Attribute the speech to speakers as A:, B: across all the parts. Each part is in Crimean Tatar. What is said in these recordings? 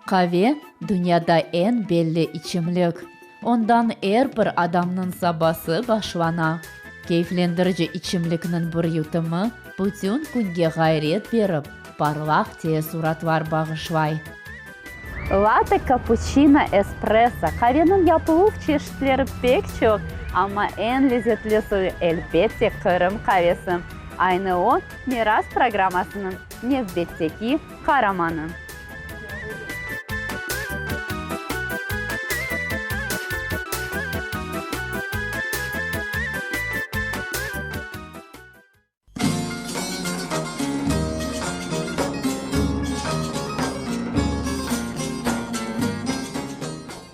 A: Qave, dünyada eñ belli içimlik. Ondan er bir adamnıñ sabası başlana. Keyflendirici içimlikniñ bir yutumı bütün künge ğayret berip, parlaq teessuratlar bağışlay. Latte, kapuçino, espresso, qaveniñ yapıluv çeşitleri pek çoq, amma eñ lezetlisi, elbette, Qırım qavesi. Aynı o, Miras programmasınıñ nevbetteki qaramanı.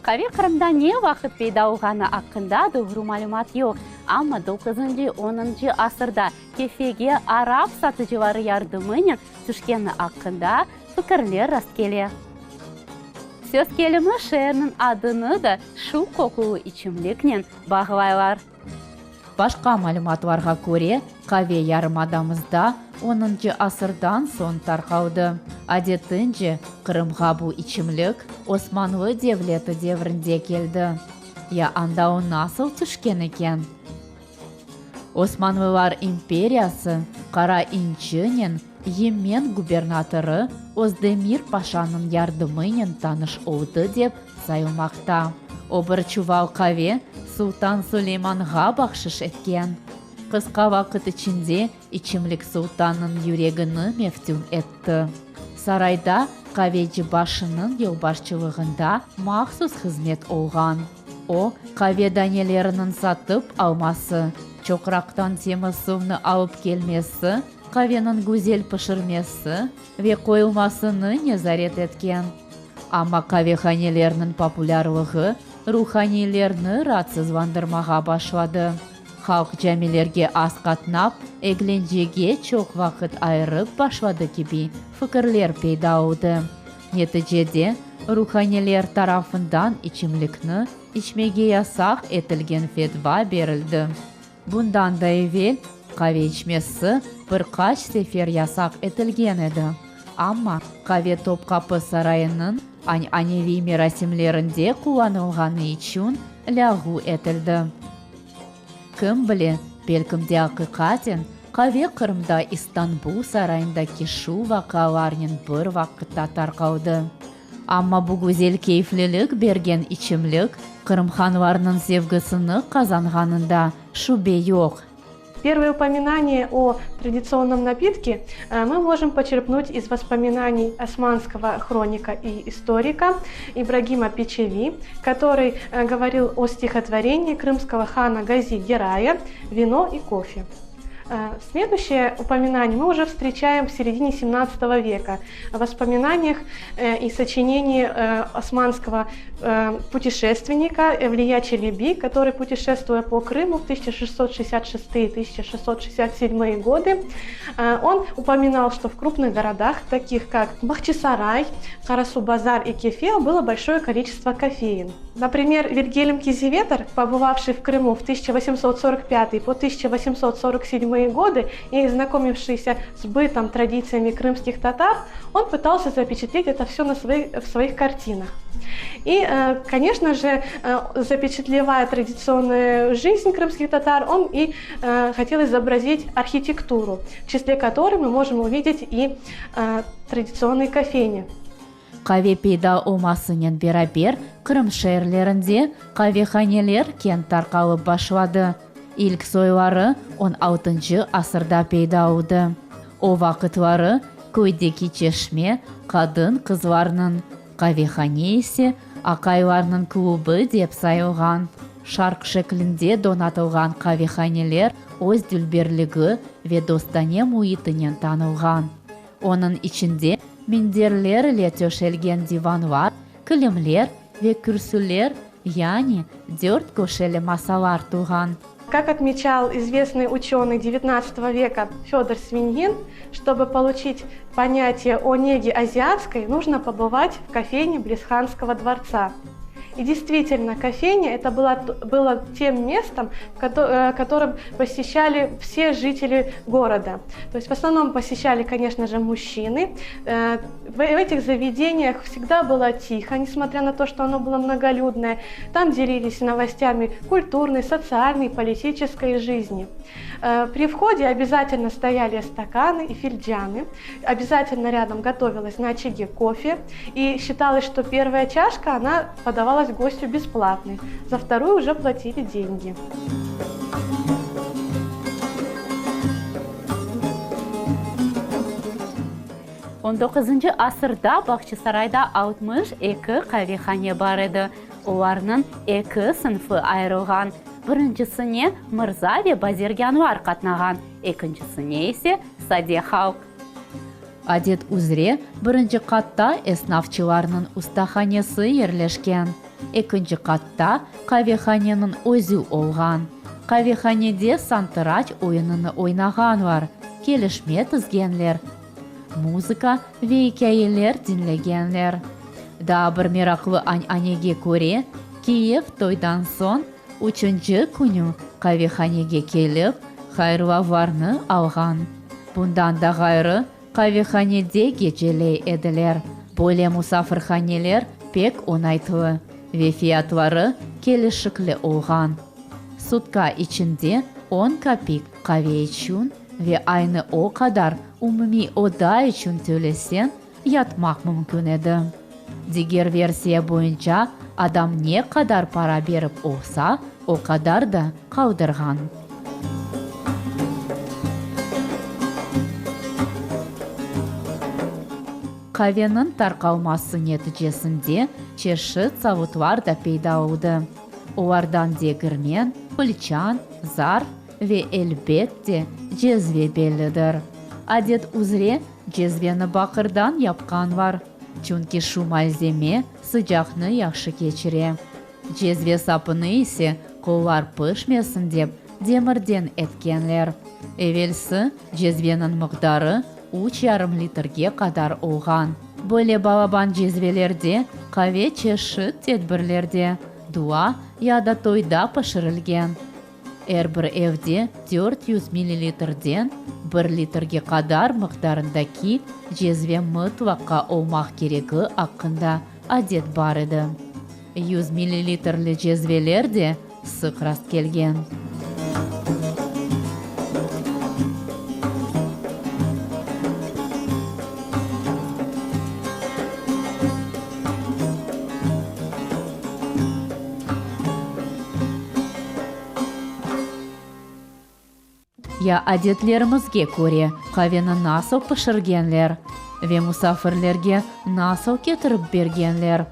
A: Qave Qırımda ne vaqıt peyda olğanı aqqında doğru malümat yoq, amma doquzıncı, onuncı asırda Kefege arap satıcıları yardımınen tüşkeni aqqında fikirler rastkele. Söz kelimi, şeerniñ adını da şu qoqulı içimliknen bağlaylar. Başqa malümatlarğa köre, qave yarımadamızda onıncı asırdan soñ tarqaldı. Adetince, Qırımğa bu içimlik Osmanlı devleti devrinde keldi. Ya anda o nasıl tüşken eken? Osmanlılar imperiyası qara incinen Yemen gubernatorı Özdemir paşanıñ yardımınen tanış oldı dep sayılmaqta. O bir çuval qave sultan Suleymanğa bahşış etken. Qısqa vaqıt içinde içimlik sultannıñ yüregini meftün etti. Sarayda qaveci başınıñ yolbaşçılığında mahsus hızmet olğan. O, qave daneleriniñ satıp alması, çoqraqtan temiz suvnı alıp kelmesi, qaveniñ güzel pişirmesi ve qoyulmasını nezaret etken. Amma qavehanelerniñ populârlığı ruhaniylerni raatsızlandırmağa başladı. Halq camilerge az qatnap, eglencege çoq vaqıt ayırıp başladı kibi fikirler peyda oldı. Neticede, ruhaniler tarafından içimlikni içmege yasaq etilgen fetva berildi. Bundan da evel qave içmesi bir qaç sefer yasaq etilgen edi, amma qave Topqapı sarayınıñ añaneviy merasimlerinde qullanılğanı içün lâğu etildi. Kim bile, belkim de aqiqaten qave Qırımda İstanbul sarayındaki şu vaqialarnen bir vaqıtta tarqaldı. Amma bu güzel keyflilik bergen içimlik Qırım hanlarınıñ sevgisini qazanğanında şübe yoq.
B: Первое упоминание о традиционном напитке мы можем почерпнуть из воспоминаний османского хроника и историка Ибрагима Печеви, который говорил о стихотворении крымского хана Гази Герая «Вино и кофе». Следующее упоминание мы уже встречаем в середине 17 века в воспоминаниях и сочинении османского путешественника Эвлия Челеби, который, путешествуя по Крыму в 1666-1667 годы, он упоминал, что в крупных городах, таких как Бахчисарай, Карасу-Базар и Кефе, было большое количество кофеин. Например, Вильгельм Кизеветер, побывавший в Крыму в 1845 по 1847 годы и знакомившийся с бытом, традициями крымских татар, он пытался запечатлеть это все на свои, в своих картинах. И, э, конечно же, э, запечатлевая традиционную жизнь крымских татар, он и э, хотел изобразить архитектуру, в числе которой мы можем увидеть и традиционные кофейни.
A: Qave peyda olmasınen beraber Qırım şeerlerinde qavehaneler keñ tarqalıp başladı. İlk soyları on altıncı asırda peyda oldı. O vaqıtları köydeki çeşme qadın-qızlarnıñ, qavehane ise aqaylarnıñ klubı dep sayılğan. Şarq şeklinde donatılğan qavehaneler öz dülberligi ve dostane müitinen tanılğan. Onıñ içinde minderler ile töşelgen divanlar, kilimler ve kürsüler, yani dört köşeli masalar turğan.
B: Как отмечал известный ученый XIX века Федор Свиньин, чтобы получить понятие о неге азиатской, нужно побывать в кофейне близ Ханского дворца. И действительно, кофейня это была, было тем местом, э, которым посещали все жители города. То есть в основном посещали, конечно же, мужчины. Э, в этих заведениях всегда было тихо, несмотря на то, что оно было многолюдное. Там делились новостями культурной, социальной, политической жизни. Э, при входе обязательно стояли стаканы и фильджаны. Обязательно рядом готовилась на очаге кофе. И считалось, что первая чашка, она подавалась гостю бесплатной. За вторую уже платили деньги.
A: On doquzıncı asırda Bağçasarayda 62 qavehane bar edi. Olarnıñ eki sınfı ayırılğan, birincisine mırza ve bazirgânlar qatnağan, ekincisine ise sade halq. Adet üzre, birinci qatta esnafçılarnıñ ustahanesi yerleşken, ekinci qatta qavehaneniñ özü olğan. Qavehanede santıraç oyunını oynağanlar, kelişme tizgenler, muzıka ve ikâyeler diñlegenler. Daa bir meraqlı añanege köre, kiyev toydan soñ üçünci künü qavehanege kelip, hayırlavlarnı alğan. Bundan da ğayrı, qavehanede geceley ediler. Böyle musafirhaneler pek oñaytlı ve fiyatları kelişikli olğan. Sutka içinde on kapik qave içün ve aynı o qadar umumiy oda içün töleseñ, yatmaq mümkün edi. Diger versiya boyunca, adam ne qadar para berip olsa, o qadar da qaldırğan. Qaveniñ tarqalması neticesinde çeşit savutlar da peyda oldı. Olardan degirmen, fılçan, zarf ve, elbet de, cezve bellidir. Adet üzre, cezveni baqırdan yapqanlar, çünki şu malzeme sıcaqnı yahşı keçire. Cezve sapını ise, qollar pişmesin dep, demirden etkenler. Evelsi, cezveniñ miqdarı üç yarım litrge qadar olğan. Böyle balaban cezvelerde qave çeşit tedbirlerde, dua ya da toyda pişirilgen. Er bir evde 400 millilitrden bir litrge qadar miqdarındaki cezve mıtlaqa olmaq keregi aqqında adet bar edi. 100 millilitrli cezveler de sıq rastkelgen. Ya adetlerimizge köre qaveni nasıl pişirgenler ve musafirlerge nasıl ketirip bergenler?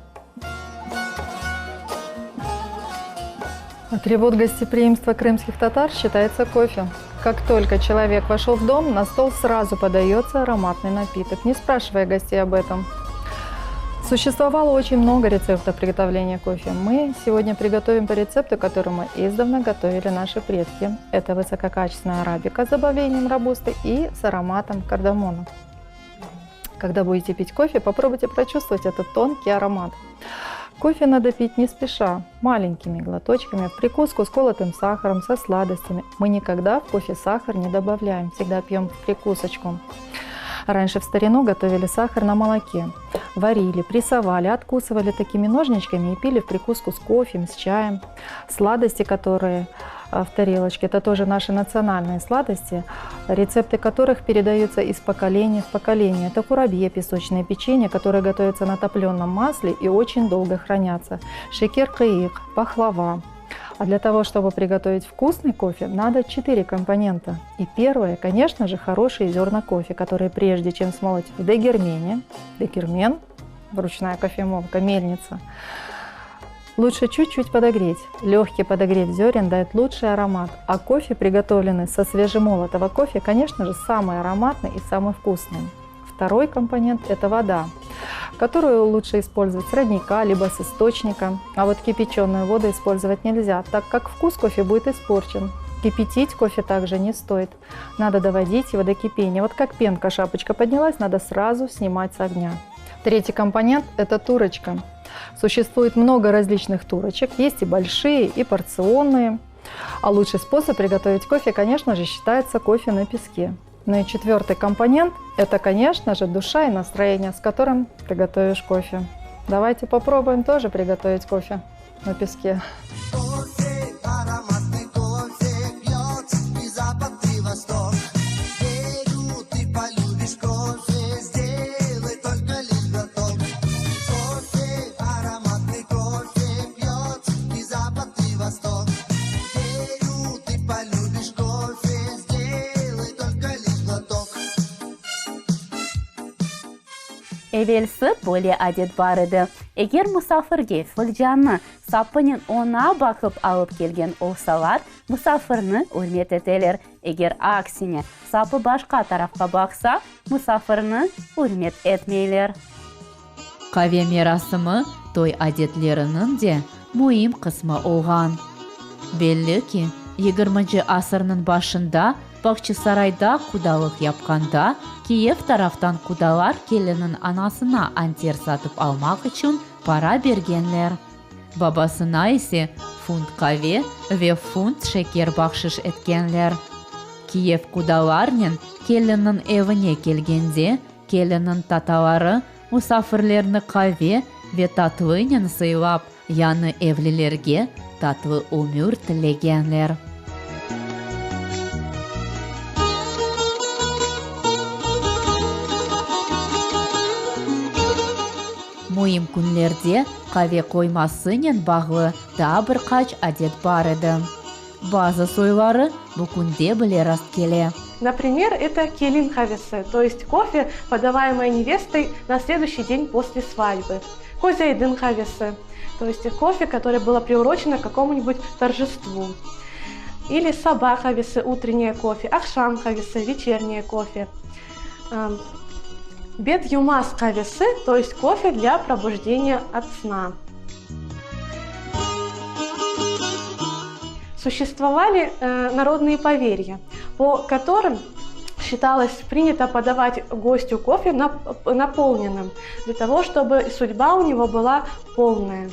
C: Атрибут гостеприимства крымских татар считается кофе. Как только человек вошел в дом, на стол сразу подается ароматный напиток, не спрашивая гостей об этом. Существовало очень много рецептов приготовления кофе. Мы сегодня приготовим по рецепту, которому издавна готовили наши предки. Это высококачественная арабика с добавлением робусты и с ароматом кардамона. Когда будете пить кофе, попробуйте прочувствовать этот тонкий аромат. Кофе надо пить не спеша, маленькими глоточками, в прикуску с колотым сахаром, со сладостями. Мы никогда в кофе сахар не добавляем, всегда пьем в прикусочку. Раньше в старину готовили сахар на молоке. Варили, прессовали, откусывали такими ножничками и пили в прикуску с кофе, с чаем. Сладости, которые э, в тарелочке, это тоже наши национальные сладости, рецепты которых передаются из поколения в поколение. Это курабье, песочное печенье, которое готовится на топленом масле и очень долго хранятся. Шекер-кыик, пахлава, а для того, чтобы приготовить вкусный кофе, надо 4 компонента. И первое, конечно же, хорошие зерна кофе, которые прежде чем смолоть в дегермене, дегермен, ручная кофемолка, мельница, лучше чуть-чуть подогреть. Легкий подогрев зерен дает лучший аромат, а кофе, приготовленный со свежемолотого кофе, конечно же, самый ароматный и самый вкусный. Второй компонент – это вода, которую лучше использовать с родника, либо с источника. А вот кипяченую воду использовать нельзя, так как вкус кофе будет испорчен. Кипятить кофе также не стоит. Надо доводить его до кипения. Вот как пенка, шапочка поднялась, надо сразу снимать с огня. Третий компонент – это турочка. Существует много различных турочек, есть и большие, и порционные. А лучший способ приготовить кофе, конечно же, считается кофе на песке. Ну и четвертый компонент – это, конечно же, душа и настроение, с которым ты готовишь кофе. Давайте попробуем тоже приготовить кофе на песке.
D: Кофе, ароматный кофе пьет и запад, и восток. Верю, ты полюбишь кофе, сделай только лишь глоток. Кофе, ароматный кофе пьет и запад, и восток. Верю, ты полюбишь кофе, сделай только лишь глоток.
A: Evelsi böyle adet bar edi, eger musafirge filcannı sapınen oña baqıp alıp kelgen olsalar, musafirni ürmet eteler, eger aksine, sapı başqa tarafqa baqsa, musafirni ürmet etmeyler.
E: Qave merasimi toy adetleriniñ de müim qısmı olğan. Belli ki, yigirminci asırnıñ başında Bağçasarayda qudalıq yapqanda, kiyev taraftan qudalar kelinniñ anasına anter satıp almaq içün para bergenler. Babasına ise funt qave ve funt şeker bahşış etkenler. Kiyev qudalarnen kelinniñ evine kelgende, kelinniñ tataları musafirlerni qave ve tatlınen sıylap, yañı evlilerge tatlı ömür tilegenler. Müim künlerde qave qoymasınen bağlı daa bir qaç adet bar edi. Bazı soyları bu künde bile rastkele.
B: Naprimer, eto kelin qavesi, to est kofe, podavaemое nevestoy na следующий день после свадьбы. Közaydın qavesi, to est kofe, которое было приурочено к какому-нибудь торжеству. Или saba qavesi, утреннее кофе, aqşam qavesi, вечернее кофе. Bet yumaz qavesi, то есть кофе для пробуждения от сна. Существовали народные поверья, по которым считалось принято подавать гостю кофе наполненным, для того, чтобы судьба у него была полная.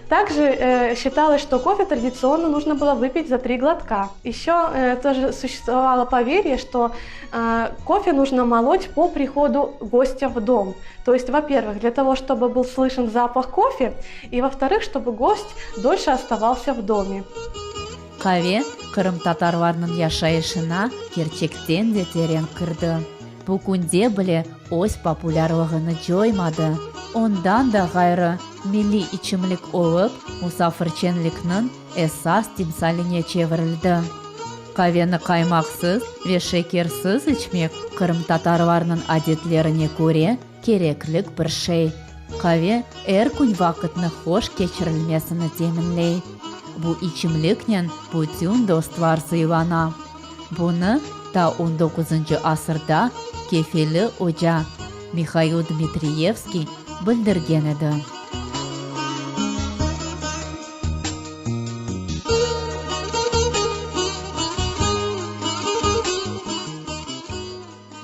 B: Также э, считалось, что кофе традиционно нужно было выпить за три глотка. Еще э, тоже существовало поверье, что э, кофе нужно молоть по приходу гостя в дом. То есть, во-первых, для того, чтобы был слышен запах кофе, и во-вторых, чтобы гость дольше оставался в доме.
E: Qave qırımtatarlarnıñ yaşayışına kerçekten de teren kirdi. Bu künde bile öz populârlığını coymadı. Ondan da ğayrı, milliy içimlik olıp, musafirçenlikniñ esas timsaline çevirildi. Qaveni qaymaqsız ve şekersiz içmek qırımtatarlarnıñ adetlerine köre kereklik bir şey. Qave er kün vaqıtnı hoş keçirilmesini teminley. Bu içimliknen bütün dostlar sıylana. Bunı ta on doquzıncı asırda kefeli oca Mihail Dmitriyevskiy bildirgen edi.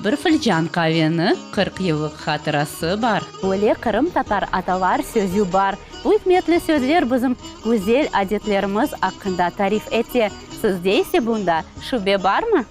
A: Bir filcan qaveni 40 yıllıq hatırası bar. Böyle qırımtatar atalar sözü bar. Bu ikmetli sözler bizim güzel adetlerimiz aqqında tarif ete. Sizde ise bunda şübe barmı?